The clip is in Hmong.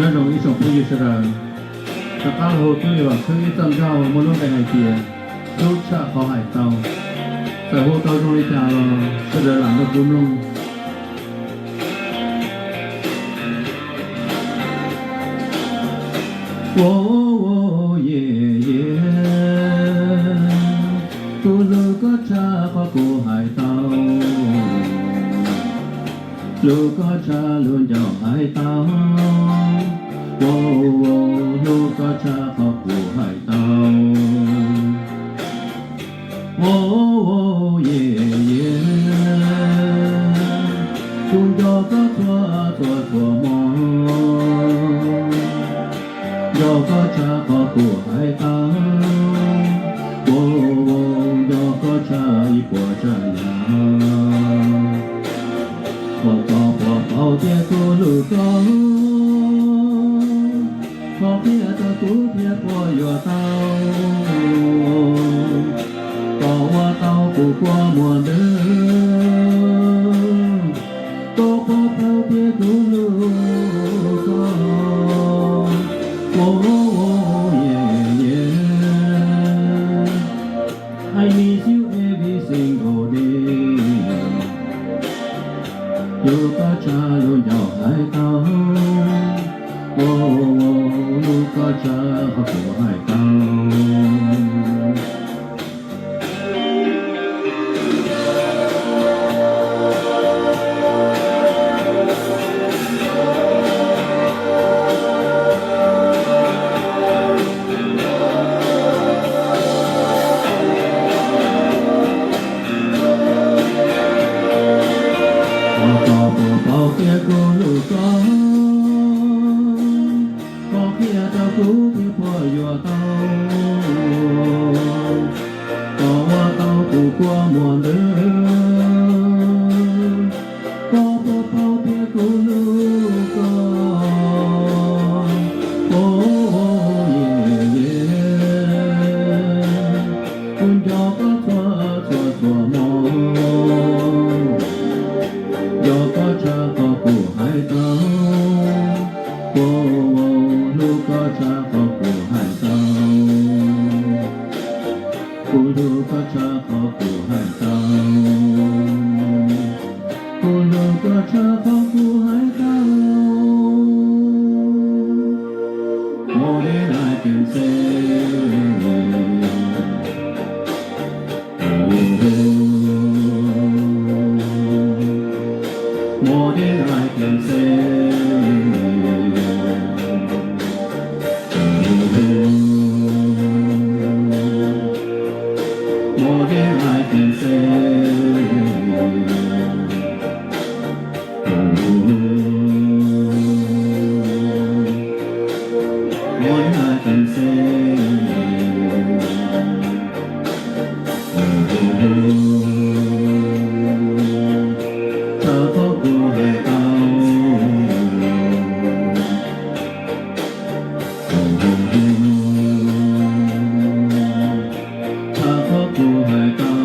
Nyob zoo ib tsoom phooj ywg sawv daws, rov qab los hu tub Yaj Vam Txhiab ib txoj nkauj muaj lub npe hais tias Hlub Tshaj Qhov Hais Tau. Txawm hu tau zoo li cas los sawv daws lam nrog kuv mloog. Ua, ua, ye, ye, kuv hlub koj tshaj qhov kuv hais tau. Hlub koj tshaj lub ncauj hais tau. Ua, ua, hlub koj tshaj qhov kuv hais tau. Ua, ua, ye, ye, kuv nco koj txhua txhua txhua hmo. Nco koj tshaj qhov kuv hais tau. Ua, ua, nco koj tshaj ib puas tsav yam. Puas tau puas paub tias kuv hlub koj, qhov qhia rau kuv thiaj puas yuav tau. Koj ua tau kuv kua muag ntws, koj puas paub tias kuv hlub koj. Oh, oh, yeah, yeah. I miss you every single day. Hlub koj tshaj lub ncauj hais tau. Oh, oh, hlub koj tshaj qhov kuv hais tau. Koj puas paub tias kuv hlub koj, koj qhia rau kuv thiaj puas yuav tau. Koj ua tau kuv kua muag ntws, koj puas paub tias kuv hlub koj. Oh, yeah, yeah. Kuv nco koj txhua txhua txhua hmo, nco koj tshaj qhov kuv hais tau. Oh, oh, hlub koj tshaj qhov kuv hais tau. Kuv hlub koj tshaj qhov kuv hais tau. Kuv hlub koj tshaj qhov kuv hais tau. More than I can say. More than I can say. More than I can say. More than I can say. Tshaj qhov kuv hais tau. Tshaj qhov kuv hais tau.